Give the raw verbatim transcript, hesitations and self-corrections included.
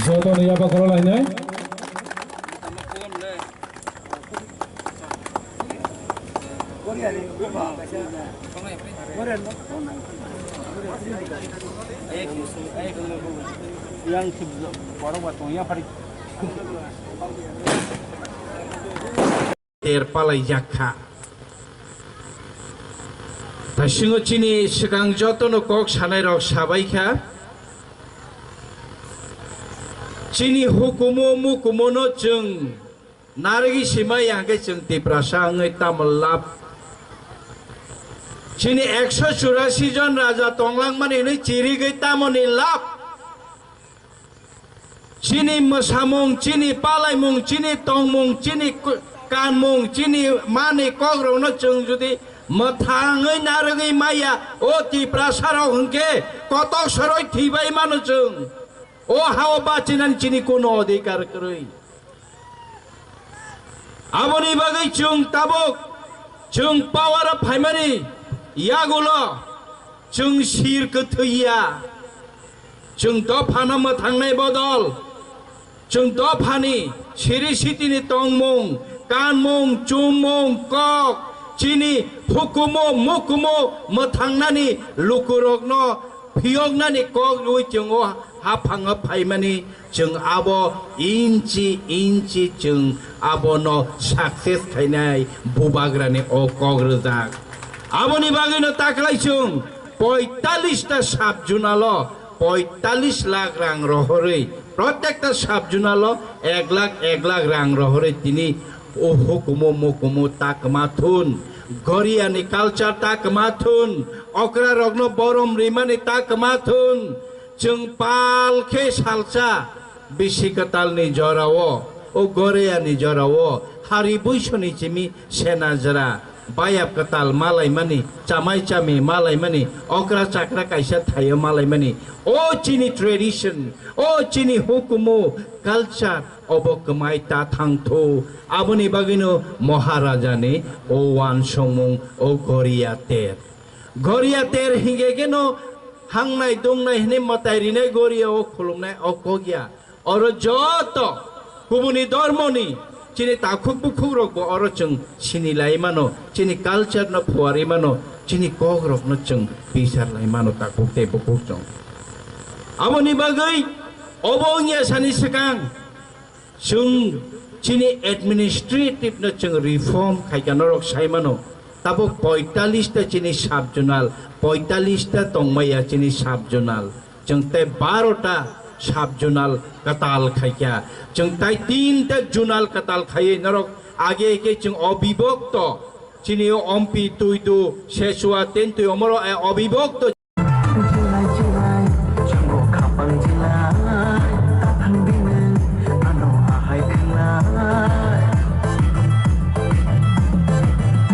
Jotono yaba khoro lainai. Yang borok ba tongya phari. Ter palaijak kha. Taisingo chini swkang jotono kok sanai rok sabai kha. Chini hukumu mukumu no chwng narwgwi simai hwnkhe chwng Tiprasa wngwi tamo lab. Chini ekso churasi jon raja tonglangmani hwnwi chirigwi tamoni lab. Chini mwsamung, chini palaimung, chini tongmung, chini ku-, kanmung, chini mani kokrokno chwng jodi mwthangwi narwgwi maya, o Tiprasarok hwnkhe kotok soroi thwibai mano chwng. O hao bachinani chini kuno odhikar kwrwi. Aboni bagwi chwng tabuk, chwng power o phaimani yagulo chwng sir kwthwi ya. Chwng dophano mwthangnai bodol, chwng dophani siri sitini tongmung, kanmung, chummung, kok, chini hukumu mukumu mwthangnani lukurokno phiyoknani kok rwui chwng o haphango phaimani. Chwng abo inchi inchi chwng abono success khainai bubagrani o kok rwjak. Aboni bagwino taklai chwng poitallis ta sub zonal o poitallis lakh rang rohorwi, protekta sub zonal o ek lakh ek lakh rang rohorwi tini o hukumu mukumu ta kwma thun, Goriani culture ta kwma thun, okra rokno borom rimani ta kwma thun, chwng pal khe salsa bisi kwtalni jorao, o Goriani jorao, hari buisoni chimi sena jora, bayap kwtal malaimani, chamai chami malaimani, okra chakra kaisa thaio malaimani, o chini tradition, o chini hukumu, culture, obo kwmai ta thangthu. Aboni bagwino Maharajani o uansukmung, o Goria ter. Goria ter hingke keno hangnai dongnai hwnwi mwtai rinai Goria o khulumnai o kok ya. Oro joto kubuni dormoni chini takhuk bukhuk rokbo oro chwng sini lai mano, chini culture no phuarwi mano, chini kok rokno chwng bisar lai mano takhuk tei bukhuk chwng. Aboni bagwi obo wngya sani swkang chwng chini administrative no chwng reform khaikha norok sai mano, tabuk poitallis ta chini sub zonal, poitallis ta tongmaya chini sub zonal, chwng tei baro ta sub zonal kwtal khaikha, chwng tai tin ta zonal kwtal khaiwi norok age age chwng obibokto chini o Ompi, Tuidu, Sechua, Tentui omoro, eh, obibokto